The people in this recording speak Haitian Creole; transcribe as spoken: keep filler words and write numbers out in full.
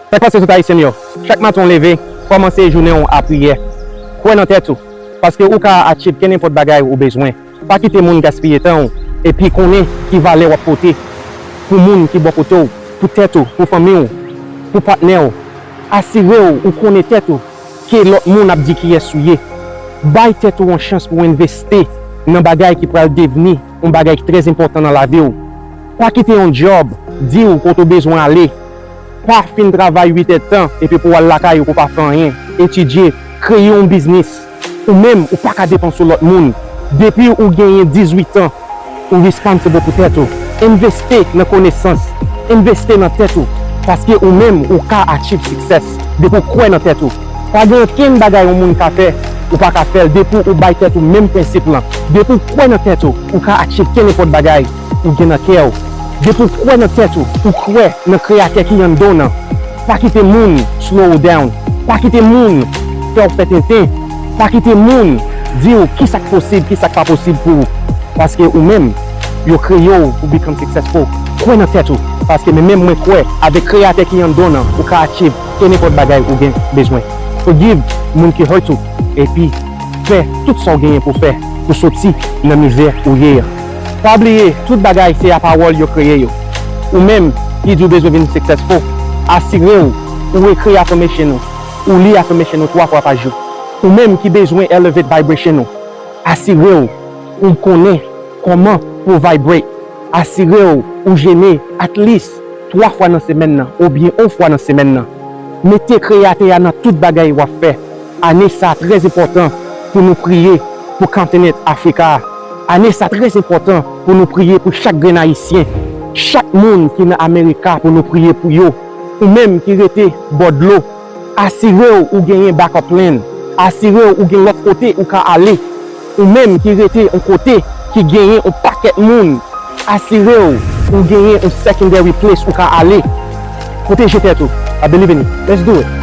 Sa k pase tout Ayisyen m yo? Chak maten w leve, kòmanse jounen w a priyè. Kwè nan tèt ou, paske ou ka achieve kenenpòt bagay ou bezwen. Pa kite moun gaspiye tan w, epi konnen ki valè w ap pote pou moun ki bò kote w, pou tèt ou, pou fanmi w, pou patnè w. Asire w ou konnen tèt ou, ke lòt moun ap di kiyès ou ye. Bay tèt ou yon chans pou w envesti nan bagay ki pral devni yon bagay ki trè enpòtan nan lavi w. Pa kite yon djòb di w kote w bezwen ale. Pa fin travay uit èdtan epi pou w al lakay ou pou w pa fè anyen. Etidye, kreye yon biznis. Ou menm, ou pa ka depann sou lòt moun. Depi ou genyen dizuit an, ou responsible pou tèt ou. Envesti nan konesans. Envesti nan tèt ou. Paske ou menm, ou ka achieve success. Depi w kwè nan tèt ou. Pa gen okenn bagay yon moun ka fè, ou pa ka fè l. Depi w bay tèt ou menm prensip lan. Depi w kwè nan tèt ou, ou ka achieve kenenpòt bagay ou gen nan kè w. Depi w kwè nan tèt ou, ou kwè nan Kreyatè ki anndan w nan. Pa kite moun slow w down. Pa kite moun fè w fè tenten. Pa kite moun di w kisa k posib, kisa k pa posib pou ou. Paske ou menm, yo kreye w pou become successful. Kwè nan tèt ou. Paske men menm mwen kwè, avèk Kreyatè ki anndan w nan, ou ka achieve kenenpòt bagay ou gen bezwen. Forgive moun ki hurt ou. Epi, fè tout sa w genyen pou fè pou soti nan mizè ou ye a. Pa bliye, tout bagay se a pawòl yo kreye yo. Ou menm ki di w bezwen vin successful, asire w ou ekri affirmation ou, ou li affirmation ou twa fwa pa jou. Ou menm ki bezwen elevate vibration ou, asire w ou konnen kòman pou w vibrate. Asire w ou jene at least twa fwa nan semèn nan oubyen yon fwa nan semèn nan. Mete Kreyatè a nan tout bagay w ap fè. Ane sa a trè enpòtan pou nou priye pou kontinan Afrika a. Ane sa a trè enpòtan pou nou priye pou chak grenn Ayisyen, chak moun ki nan Amerika, pou nou priye pou yo. Ou menm ki rete bò dlo, asire w ou genyen backup plan. Asire w ou gen lòt kote ou ka ale. Ou menm ki rete yon kote ki genyen yon pakèt moun, asire w ou genyen yon secondary place ou ka ale. Pwoteje tèt ou. I believe in it. Let's do it.